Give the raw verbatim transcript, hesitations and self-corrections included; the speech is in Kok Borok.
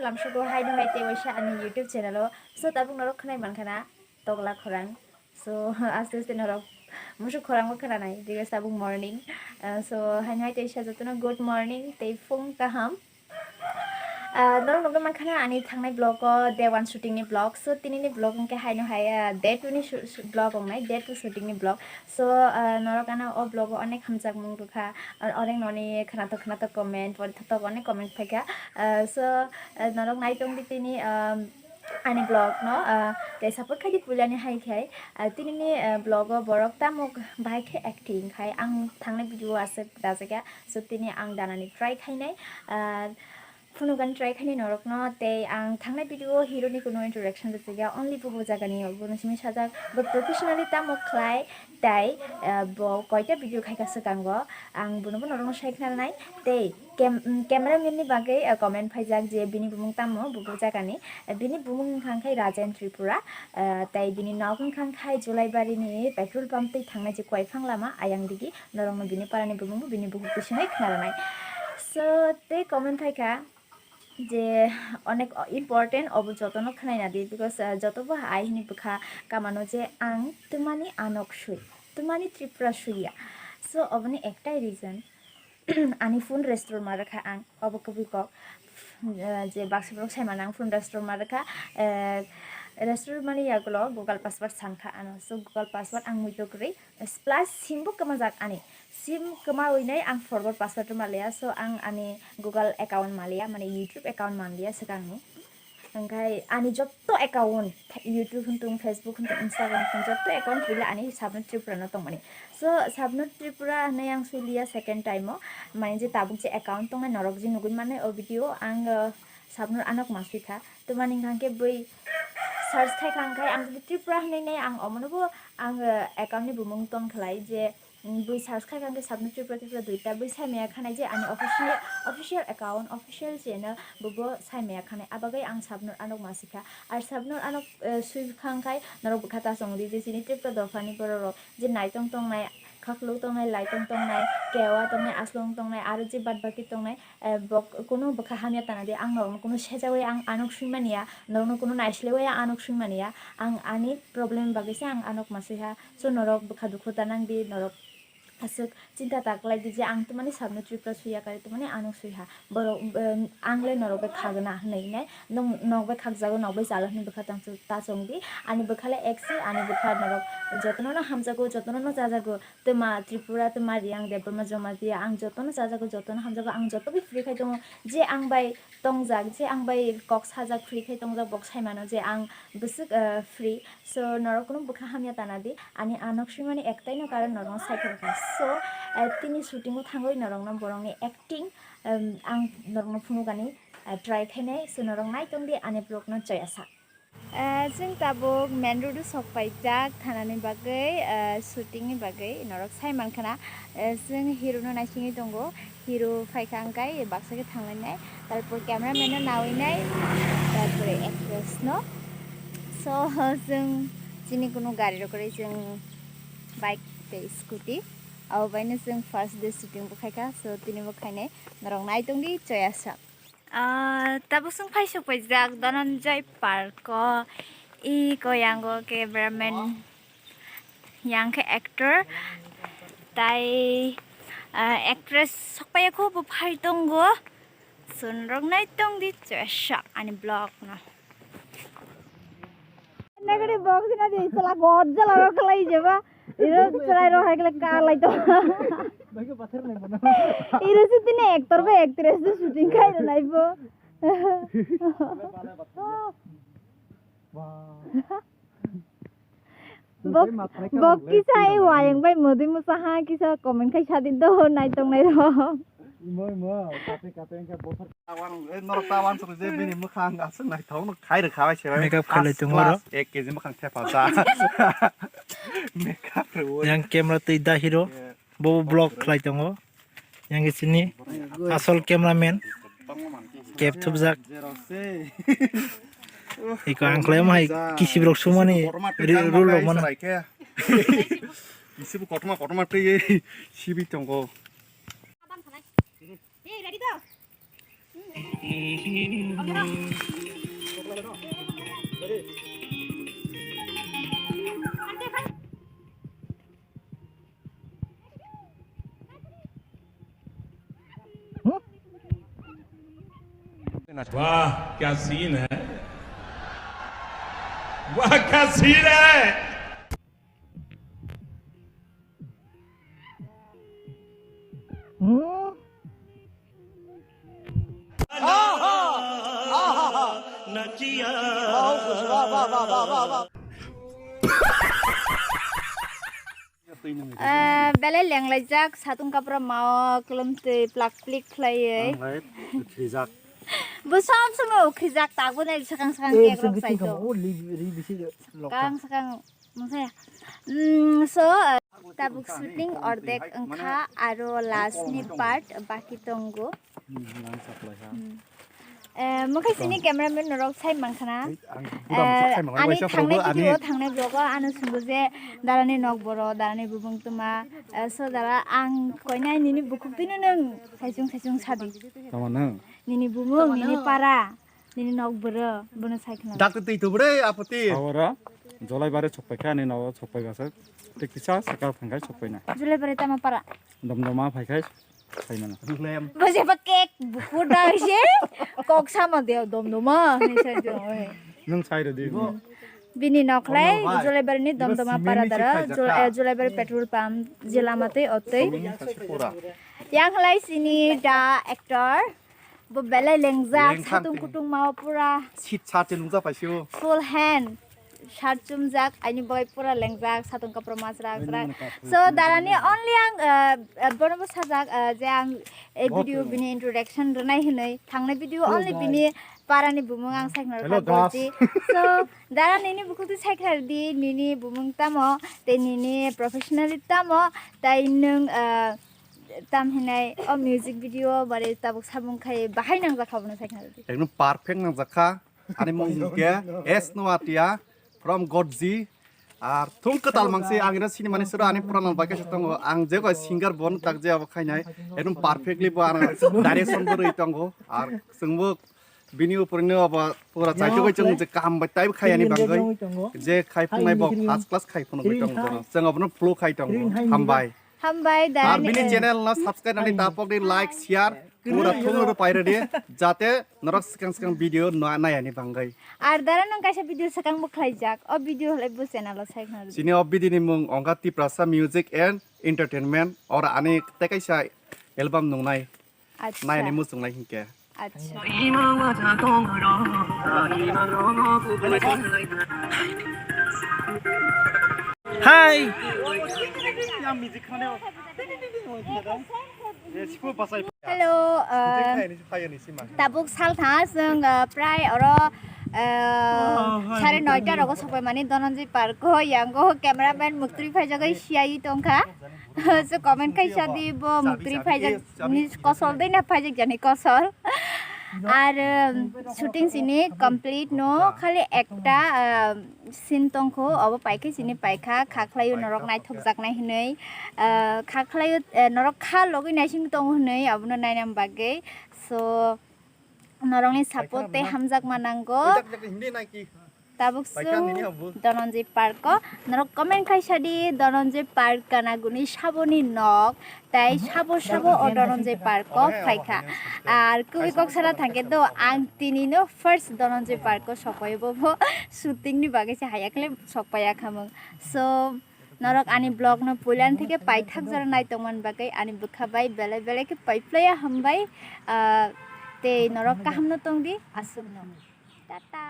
Amsugo haino hai tei waisa ani YouTube channel o. So, tabuk norok khwnai mankha na tokla khorang. So, aste aste norok musuk khorang bo khwnanai, because tabuk morning. Ah, so, haino hai tei sa jotono good morning tei phung kaham. Ah, norok nugwi mankha na ani thangnai vlog o day one shooting ni vlog. So, tini ni vlog hwnkhe haino hai, ah, day two ni shu-, shu-, vlog wngnai, day two shooting ni vlog. So, ah, norok ano o vlog o onek hamjakmung rwkha, ah, onek noni khwnathok khwnathok comment, porithothok onek comment phaikha. Ah, so, ah, norok naitongdi tini, ah, ani vlog no, ah, tei support khaidi puilani hai khai. Ah, tini ni, ah, vlog o borok tamo bahai khe acting khai, ang thangnai video o aswk dajakya. So, tini ang danani try khainai. Ah, Phunukani try khainai norokno, tei ang thangnai video o hero ni kuno introduction rwjakya, only bo bo jagani, bono simi sajak, bo professionally tamo khlai, tai, ah, bo koita video khaika swkango, ang bono bo norokno sai khna nai, tei cam-, mm, cameraman ni bagwi, ah, comment phaijak je bini bumung tamo bo bo jagani, ah, bini bumung wngkha khe Rajen Tripura, ah, tei bini nok wngkha khe Julaibari ni petrol pump twi thangnai je Koiphang lama ayang digi, norokno bini para ni bumung bo bini bukhuk twi simi khna nai. So, tei comment phaikha, je onek important, obo jotono khwnaina di, because, ah, joto bo hai hwnwi bwkha kamano je ang twmani anok swi, twmani Tripura swiya. So, oboni ektai reason, ani phone restore ma rwkha ang, obo kubui kok, ah, je baksa borok sai mano ang phone restore ma rwkha, eh, restore mani yagulo Google password sankha ano. So, Google password ang muitok rwi, Plus sim bo kwmajak ani. Sim kwmawi nai ang forgot password rwma liya, so ang ani Google account ma liya, mane YouTube account man liya swkangni. Hwnkhe ani jotto account, YouTube hwn tong, Facebook hwn tong, Instagram hwn tong, jotto account puila ani Sabnur Tripura no tongmani. So Sabnur Tripura hwnwi ang sui liya second time o, mane je tabuk je account tongnai norok je nugwi mannai o video ang, uh, Sabnur Anok ma sui kha. Twmani hwnkhe bui search khai kha hwnkhe ang jodi Tripura hwnwi nai ang omono bo ang, uh, account ni bumung tong khlai je, mm, bui search khai kha hwnkhe Sabnur Tripura, Tripura duita bui sai maya khanai je ani official, official account, official channel bo bo sai maya khanai. Abagwi ang Sabnur Anok ma sui kha. Ar Sabnur Anok, eh, sui kha hwnkhe norok bwkha ta chong di je chini Tripura dophani borok rok je naitong tongnai, khakluk tongnai, laitong tongnai, kewa tongnai, aslong tongnai, aro je bad baki tongnai, eh, bok-, kunu bwkha hamya tana di, ang norokno kunu sejaui ang anok sui mani ya, norokno kunu naisleui ang anok sui mani ya, ang ani problem bagwi se ang anok ma sui ha. So norok bwkha dukhu ta nang di, norok aswk chinta ta kwlai di je ang twmani Sabnur Tripura sui ya kari twmani anok sui ha. Borok, em, ang le norok bai khagwna hwnwi nai, nong, nok bai khakjago, nok bai chalo hwnwi bwkha tang chu-, ta chong di. Ani bwkha le eksi, ani bwkha norok jotono no hamjago, jotono no chajago. Twma Tripura, twma Riyang Debbarma Jamatia, ang jotono chajago, jotono hamjago, ang joto bai free khai tongo. Je ang bai tongjak, je ang bai kok sajak free khai tongjak, bok sai mano je ang bwswk, eh, free. So, norok kunu bwkha hamya tana di, ani anok swimani ektaino karon norokno sai khe rwkha. So, eh, tini shooting-o thangwi norokno borokni acting, em, ang norokno phunukani, eh, try khainai. So, norok nai tong di ani vlog-no joya sak. Eh, chwng tabuk main road-o sok paijak thanani bagwi, eh, shooting-ni bagwi norok sai mankha na, eh, chwng hero-no naisingwi tongo, hero phaikha hwnkhe baksa khe thanglainai, tarpor cameraman-no naoinai, tarpore actress-no. So, chwng chini kunu gari rok kwrwi, chwng bike tei scooty, abo baino chwng first day shooting bo khaikha, so tini bo khainai norok nai tongdi choya sak. Ah, tabuk chwng phai sok paijak Dhananjay Park o, i koyango cameraman yang khe actor tai, ah, actress sok paiya kho bo phai tongo. Chwng rok nai tong di chwsa ani vlog no. Nagari box na di sala god jala rok khlai jeba. Iro chwrai rok hai khlai kar lai to. Bai ko pathar nai bono. Iro si tini actor bai actress de shooting khai rw nai bo. Wah. Bok, bok kisa e wayang bai modi musa ha kisa comment khai sadi do nai tong nai rok. Imo, imo, kate, kate, engke bosor. Tawang, eh, norok tawang song je bini mwkhang aswk naithok no khai rwkha bai se. Makeup khalai tongo oro. Ek K G mwkhang thepa sa. Makeup rw. Yang camera twi da hero. Yeah. Bo vlog khlai tongo. Yang sini asol cameraman. Kep thupjak. Iko ang khlai mo hai kisi borok sumani rule rok mano. Kisi bo kothoma kothoma twi sibi tongo. Hey, ready to? वाह, क्या सीन है, वाह, क्या सीन है। Ah, belai lenglaijak, satung kapra mao, kwlwng twi plak plik khlaiwi. Ang lai ukhrijak. Bo som somo ukhrijak, tak bo nai sakang sakang kek rok sai to. Sakang sakang, mungsa ya. Mm, so, ah, tabuk shooting ordek wngkha, aro last ni part baki tongo. Eh, mokhe sini cameraman norok sai mankha na. Eh, ani thangnai video, thangnai vlog o ano swngo je darani nok boro, darani bubung tuma. Eh, so dara ang koinai nini bukhuk twi no nwng saichung saichung sadi. Tamo nwng? Nini bumung, nini para, nini nok boro, bono sai khna. Dakti twi tubre apoti. Awara, jolai bare chokpai kha, ani nogo chokpai basa. Tik tisa sakal thangkai chokpai na. Jolai bare tama para. Dom doma phaikhai. Khaimano. Bo jeba cake bukur da hoise kok sama de dom doma hinwi sai de, oi. Nwng sai rw di. Bini nokhlai Julaibari ni Domdoma para dara, Jul-, eh, Julaibari petrol pump je lama twi otwi. Yang khlai sini da actor. Bo belai lengjak, satung kutung mao pura. Sit sa te nungja paisio. Full hand. Shirt chumjak, aini bagwi pura lengjak, satung kapra masra asra. So, darani only ang, uh, uh, bono bo sajak, uh, je ang, eh, video bini introduction rwnai hinwi, thangnai video only bini parani bumung ang saikna rwkha Golji. So, dara nini bukhuk twi saikha di, nini bumung tamo, tei nini professionally tamo, tai nwng, uh, tam hinai o music video bare tabuk samung khai bahai nangjak kha bono saikha di. Ekdom perfect nangjak kha. Ani mung hingke S Noatia from Golji. Ar thung kwtal mangsi ang ino sini mani sero ani pura nang bai kaisa tongo. Ang je koi singer bon tak je abo khainai. Ekdom perfectly bo ang direction bo rwi tongo. Ar chwngbo bini upor no abo pura chaitugwi chwng je kaham bai type khai ani bangwi. Je khai phungnai bo first class khai phunugwi tongo. Chwng abono flow khai tongo. Hambai. Hambai da. Ar bini channel no subscribe nani tapok di, like, share, pura thung ro paira di, jate norok swkang swkang video no nai ani bangwi. Ar dara nang kaisa video swkang bo khlaijak. O video le bo channel o sai khna. Sini o video ni mung ongkha Tiprasa Music and Entertainment. Ora ani tei kaisa album nungnai. Acha. Nai ani muchung lai hinkhe. Acha. Hai. Hello, uh, tabuk saltha chwng, uh, prai oro, uh, sare noita rogo sokoi mani Dhananjay Park o, yango cameraman muktri phaijagwi siyai tongkha. So comment khaisa di bo muktri phaijak ni kosol dei na phaijak jani kosol. Ar, um, shooting sini complete no khali ekta, um, scene tongkho obo paikhe sini paikha khakhlaio norok naithokjaknai hinwi, uh, khakhlaio, uh, norok kha logwi naising tongo hinwi abono nainani bagwi. So norokni support tei hamjakma nango. Tabuk chwng Dhananjay Park o norok comment khaisa di, Dhananjay Park kana guni saboni nok, tai sabo sabo o Dhananjay Park o phaikha. Ar kubui kok sana thangkhe do ang tini no first Dhananjay Park o sokoi bo bo shooting ni bagwi se haya khle sokpaiya khamung. So norok ani vlog no puilan theke paithak jora nai tongmani bagwi ani bwkha bai belai belai khe pai phlaiya hambai. Ah, tei norok kaham no tong di aswk no. Tata.